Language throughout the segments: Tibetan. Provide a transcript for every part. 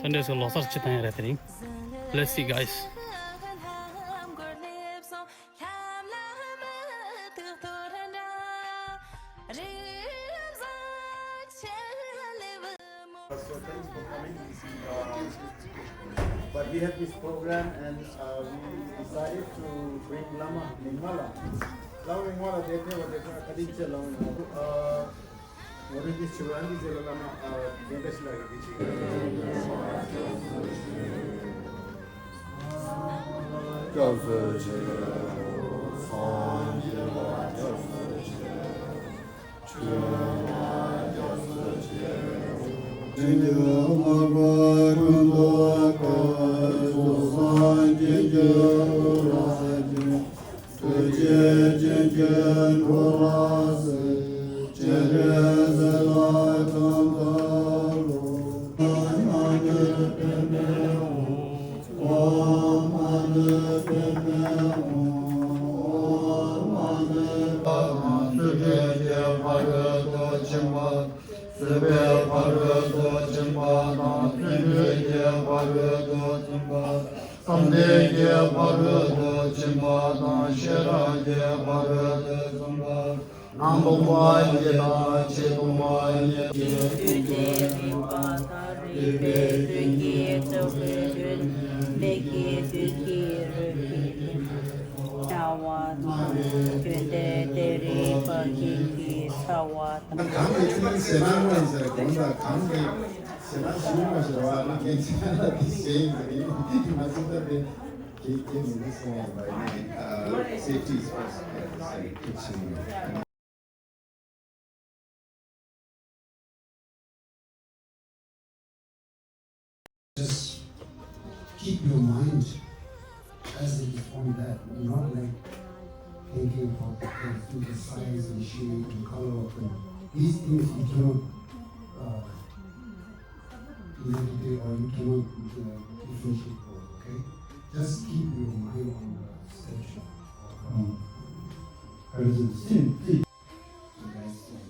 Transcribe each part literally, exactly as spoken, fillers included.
Sunday སུ་ལོ་གསར་ཅི་བཏང་ཡ་རེད་དེ་རིང་། Let's see, guys. So thanks for coming. Uh, but we have this program and uh, we decided to bring Lama Lingmala. Lama Lingmala, they pay what they call Kadimcha Lama Lingmala. Uh, what is this? Chivandi Zela Lama, uh, Vendash Laga Vichi. ནང་སྟོང་པ་ཉིད་དང་ཕྱི་སྟོང་པ་ཉིད། ཀྱི་དུས་དེ་རིག་པ་ལྟར་རིག་པའི་དོན་གྱིས་རྟོགས་པའི་དོན་ལས་ཀྱི་དུས་ཀྱི་རིག་པའི་དོན་བྱ་བ་དང་། དོན་དེ་དེ་རིག་པ་ཅན་གྱི་ཚ་བ་དང་། གང་གི་ཚིག་ཟེར་ན་མ་ཡིན་ཟེར་གོང་དང་གང་གི་ཟེར་ན་ཞུ་མ་ཟེར་བ་ན་ངས་ཚེ་ན་དེ་ཟེར་ཡིན་ཟེར་ཡིན་མ་ཟེར་ད་དེ་གེ་གེ་མི་འདུག་སོང་བ་ཡིན། Safety is first. Just keep your mind as it is on that, not like thinking about the, the size and shape and color of them. These things you cannot uh, meditate or you cannot uh, differentiate those, okay? Just keep your mind on the statue. Um, present. So that's, uh,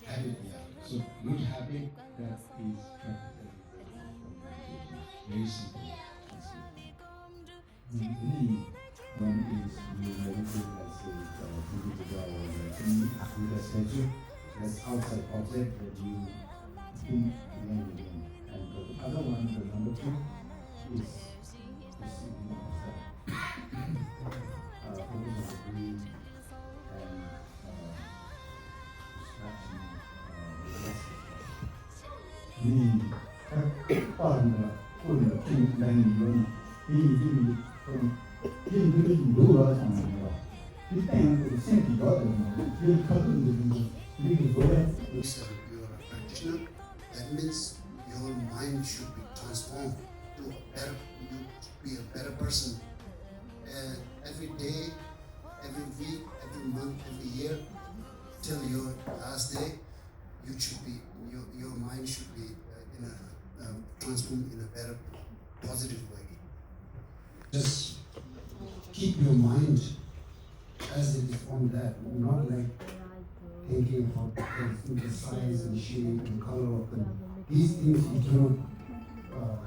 habit, yeah. So good habit that is practical. Very simple. One is you meditate as a uh, Buddha or like Buddha statue. That's outside object that you think again and again. And the other one, the number two, is the sitting of the uh, focus on the breath and uh, distraction, uh, relaxation. ནི། པར་ནི་ཀུན་ལ་ཁྱིམ་ལ་ཡིན་ཡོད་ནི། དེ་ཡིན་དུས་ནི་ཁོ་ནི་དེ་འདི་འདྲ་ཞིག་འདུག་ལ་བསམ་ནས་ཡོད། དེ་བསྟན་ཡང་དེ་སེམས་ཀྱི་ཡོད་དེ་མ་རེད། དེ་ཁ་ཐུག་འདི་འདི་འདི་གི་བཟོ་ཡ། If you are a practitioner, that means your mind should be transformed to a better, you should be a better person. Uh, every day, every week, every month, every year, till your last day, you should be, your, your mind should be uh, in a, um, transformed in a better, positive way. Just keep your mind as it is on that, not like thinking about the, the size and shape and color of them. These things you cannot uh,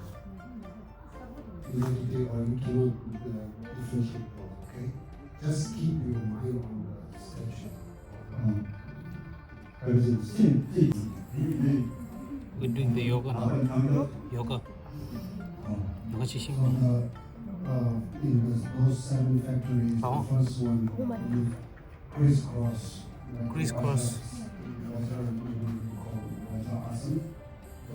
meditate or you cannot uh, differentiate those, okay? Just keep your mind on the statue. Um, We doing the yoga now. Yoga. Yoga session. Uh, in the, those seven factories, the first one, you crisscross. Crisscross. Vajra, Vajra, Vajra Asana. So,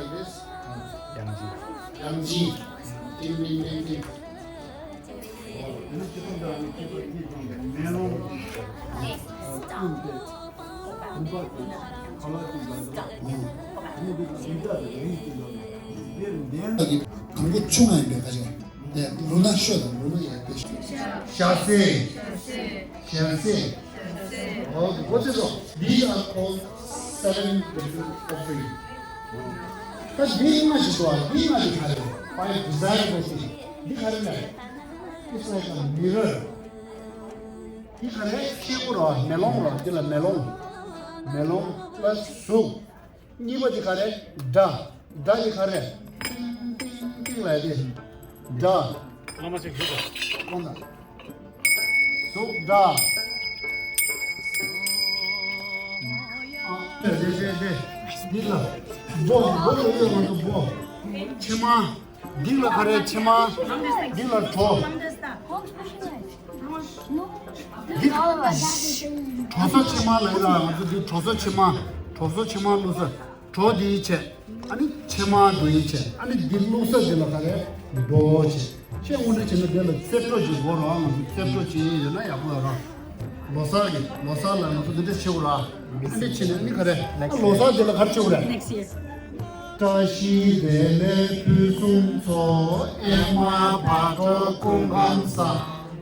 like this. ཡང་ཅི། ཡང་ཅི། ཏིང་ཏིང་ཏིང་ཏིང་། གང་གོ་ཆུང་ང་ཡིན་པའི་ཁ་ཆེ། དེ་ལོ་ན་ཤོད་དང་ལོ་ན་ཡག་པའི་ཤོད། ཞག་སེ། ཞག་སེ། ཨོ་གོ་ཚེ་སོ། These are called seven different offerings. ད་འདི་ལྔ་ཞིག་འདུག་འདི་ལྔ་ཞིག་ག་རེ། Five desirable things. འདི་ག་རེ་རེད། It's like a mirror. འདི་ག་རེ་ཤེལ་སྒོ་ར་མེ་ལོང་ར་འདི་ལ་མེ་ལོང་། མེ་ལོང་plus གཟུགས། གཉིས་པ་འདི་ག་རེ། སྒྲ། སྒྲ་འདི་ག་རེ། ཏིང་ཏིང་ཏིང་ལ་ཡ་འདི། སྒྲ། བླ་མ་ཅིག་ཞུ་དང་། གཟུགས་སྒྲ། ཨ་རེ་རེ་རེ། འདི་ལ་སྒོ་སྒོ་ལ་ཡོད་ང་ཚོ་སྒོ། ཕྱེ་མ། འདི་ལ་ག་རེ། ཕྱེ་མ། འདི་ལ་གྲོ། འདི་གྲོ་ས་ཕྱེ་མ་ལ་ཡོད་ལ་ང་ཚོ་འདི་གྲོ་ས་ཕྱེ་མ། གྲོ་ས་ཕྱེ་མ་བླུགས་ས། གྲོ་འདི་བྱས། ཨ་ནི་ཕྱེ་མ་འགྲོ་ཡི་བྱས། ཨ་ནི་འདི་བླུགས་ས་འདི་ལ་ག་རེ། འགྲོ་བྱས། ཤེས་དངོས་འབྲེལ་བྱས་ན་འདི་ལ་རྩེ་གྲོ་ཅིག་དགོས་ར། ང་ཚོ་རྩེ་གྲོ་ཅིག་ཡོད་ན་ཡག་པོ་ཡོད་ར། ལོ་གསར་གྱི་ལོ་གསར་ལ་ང་ཚོ་འདི་འདྲ་བྱེད་དགོས་ར། ཨ་འདི་བྱས་ནས་ཨ་ནི་ག་རེ། ཨ་ལོ་གསར་འདི་ལ་ག་རེ་བྱེད་དགོས་རེད། Next year. བཀྲ་ཤིས་བདེ་ལེགས་ཕུན་སུམ་ཚོགས། ཨེ་མ་བག་དྲོ་སྐུ་ཁམས་བཟང་།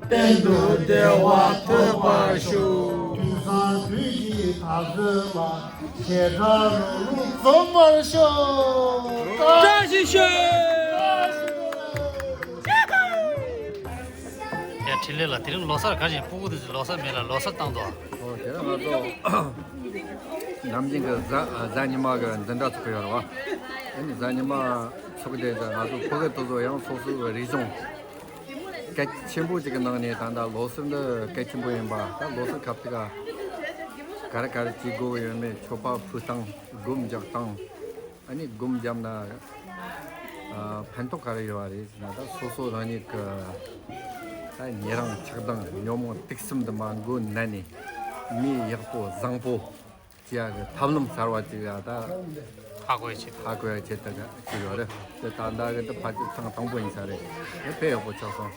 གཏན་དུ་བདེ་བ་ཐོབ་པར་ཤོག། དུས་བཟང་དུས་ཀྱི་འཐབ་རྩོད་ལ། ཞེ་དྲག་རོགས་རོགས་འཛོམས་པར་ཤོག། བཀྲ་ཤིས་ཤོག། ཡ་འཕྲིན་ལས་ལགས། དེ་རིང་ལོ་གསར་ག་བཞིན་སྤུ་གུ་དེ་ཚོས་ལོ་གསར་མེད་ལ་ལོ་གསར་བཏང་འདུག་ཨ། ཨོ་དེ་རིང་ང་ཚོ་ནམ་རྒྱུན་གྱི་གཟའ་གཟའ་ཉི་མ་གི་འཛིན་གྲྭ་ཚོགས་ཀྱི་ཡོད་རེད་བ། ཨ་ནི་གཟའ་ཉི་མ་ཚོགས་དེ་ང་ཚོ་ཕ་གི་དེ་ཚོ་ཡང་སོ་སོའི་རིག་གཞུང་གལ་ཆེན་པོ་ཅིག་གི་ནང་ནས་ད་ལྟ་ལོ་གསར་འདི་གལ་ཆེན་པོ་ཡིན་པ། ད་ལོ་གསར་སྐབས་དེ་ག་ག་རེ་ག་རེ་བྱེད་དགོས་ཡོད་མེད། མཆོད་པ་ཕུལ་སྟངས། སྒོམ་རྒྱག་སྟངས། ཨ་ནི་སྒོམ་བརྒྱབ་ན་ཨ་ཕན་ཐོགས་ག་རེ་ཡོད་པ་རེད་ཟེར་ན། ད་སོ་སོ་རང་ཉིད་ཀྱི་ད་ཉེ་རིང་ཆགས་སྡང་ཉོན་མོངས་དུག་གསུམ་འདི་མ་མགོ་ན་ནས་མི་ཡག་པོ་བཟང་པོ་བྱེད་ཡ་གི་ཐབས་ལམ་གསར་བ་ཅིག་ཡ་ད་ཧ་གོ་ཡ་ཆེད། ཧ་གོ་ཡ་ཆེད་དུ་ཅིག་ཡོད་རེད། དེ་ད་ལྟ་གི་འདི་ཕལ་ཆེར་ཐེངས་དང་པོ་ཡིན་ས་རེད། དེ་དཔེ་ཡག་པོ་ཆགས་སོང་།